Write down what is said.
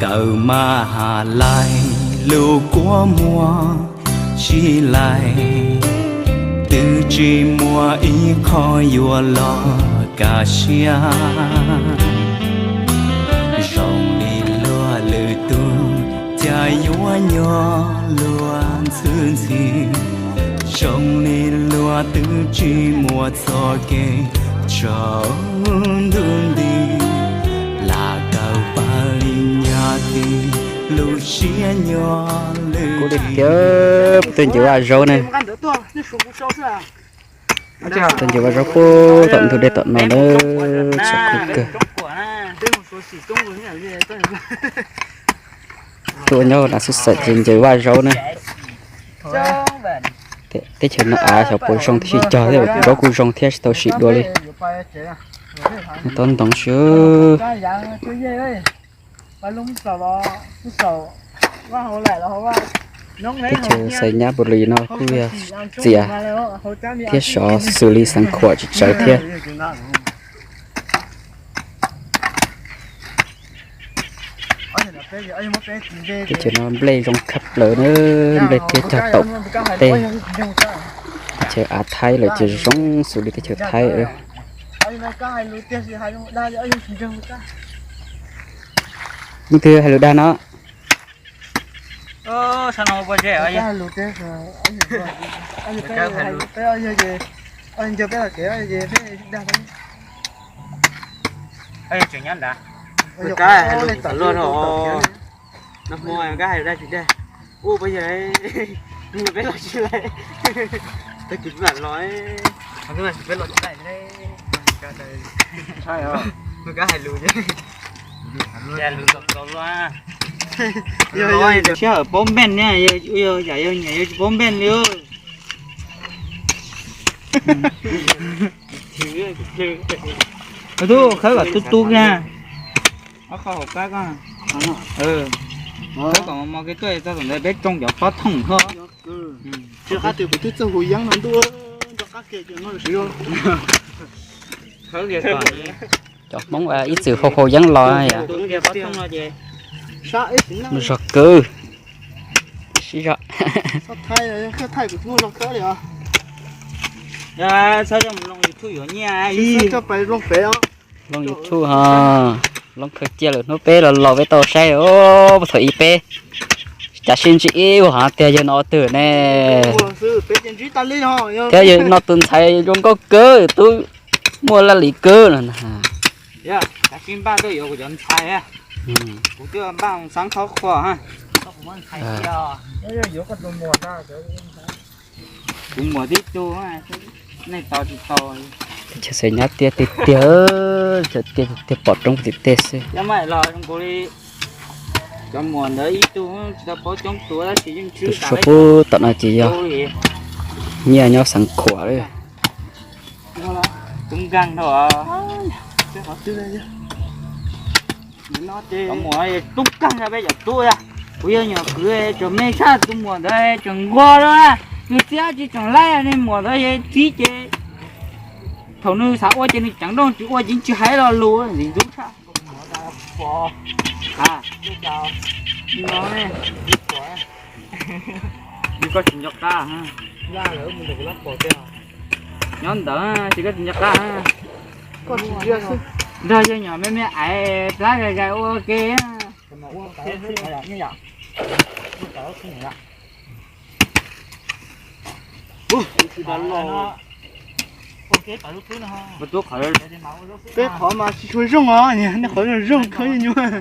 Kawg mas ha lais lub kua muag tsis lais, twb tsis muaj ib qho yuav los kaj siab. Zoo li luag lwm tus cas yuav nyob luag ntxhi ntxhi. Zoo li luag twb tsis muaj txoj kev tsaus ntuj nti, lam kawg pab li nyab tij lub siab nyob lwm. Kuv li tias tej nce vaj zaub ne, tej nce vaj zaub puag tom ntug dej tom no na, txhua kub kawg. Tuaj nyob na xub xaim ces nce vaj zaub ne. Teb chaws no av xyov puas zoo thiab, cog thiab zaub kuj zoo thiab tsis tau sim dua li. Tau ntoo xwb. Teb chaws Xais Nyab Npus Lis no kuj yog txias thiab sov xws li Xeev Khuam tsis tsawv thiab. Teb chaws no nplej zoo tshaj plaws na, nplej thiab cog taum teb. Teb chaws av Thaib lawm ces zoo xws li teb chaws Thaib. Leej twg hais lus dag no? Kab hais lus dag tsis dag. Ua pab yog peb los tsis lais, peb los tsis lais, peb hais lus sij hawm paub npeej ne, yog yam yog nyiam yog tsis paub npeej li. Tub khawb kom tu tu kiag, ob qho hauv kab ko, khawb kom mos mos kiag tuaj txog tom ntawd peb tsoo cov pob thooj hlo. Tsis qab tias kuv twb txawj hu yeeb no ntuj, nrog qab kiag ces no siv. Cov Hmoob ib txwm hu hu yeeb los yom. Zog kawg. Sib zog. Loo YouTube ho, loo khaws cia lawm hnub peb los los peb tau saib, puag thaum ub peb cas sib ntsib ib ua hov tiag yawg no twg ne. Thiab yawg no tus ntxhais zoo nkauj kawg, tub muaj laj lim kawg no. Kuv twb npaj xav qhov qhuas. Kuv muam tib tug, nej tau tsis tau. Teb chaws Xais Nyab tiaj tiag tiag, tiaj tiag tiag pom roob tim tej xwb. Cov muam ntawd ib tug tsis tau paub coob tus tab sis yeej tus suav pub tom no ces yog nyiaj nyob Xeev Khuam lawm. Tub nkeeg dhau. Cov muam tub nkeeg no peb cov tub, kuv yog nyuam kwv tseem me tshaj tus muam ntawd tseem nquag lawm na. Nws txiv tsis tseem laij, nws muam ntawd txiv ces thaum nws xav ua ces nws ceev nrooj, tsis ua ces tsis hais lo lus ntxim ntxub tshaj. Koj tsis nco qab, nyob ntawd ces koj tsis nco qab. Nrog yawg nyuam me me aiv plab zais zais ua ke. Peb qhov mas tsis tshua zoo os, nej qhov zoo zoo kawg nyuaj.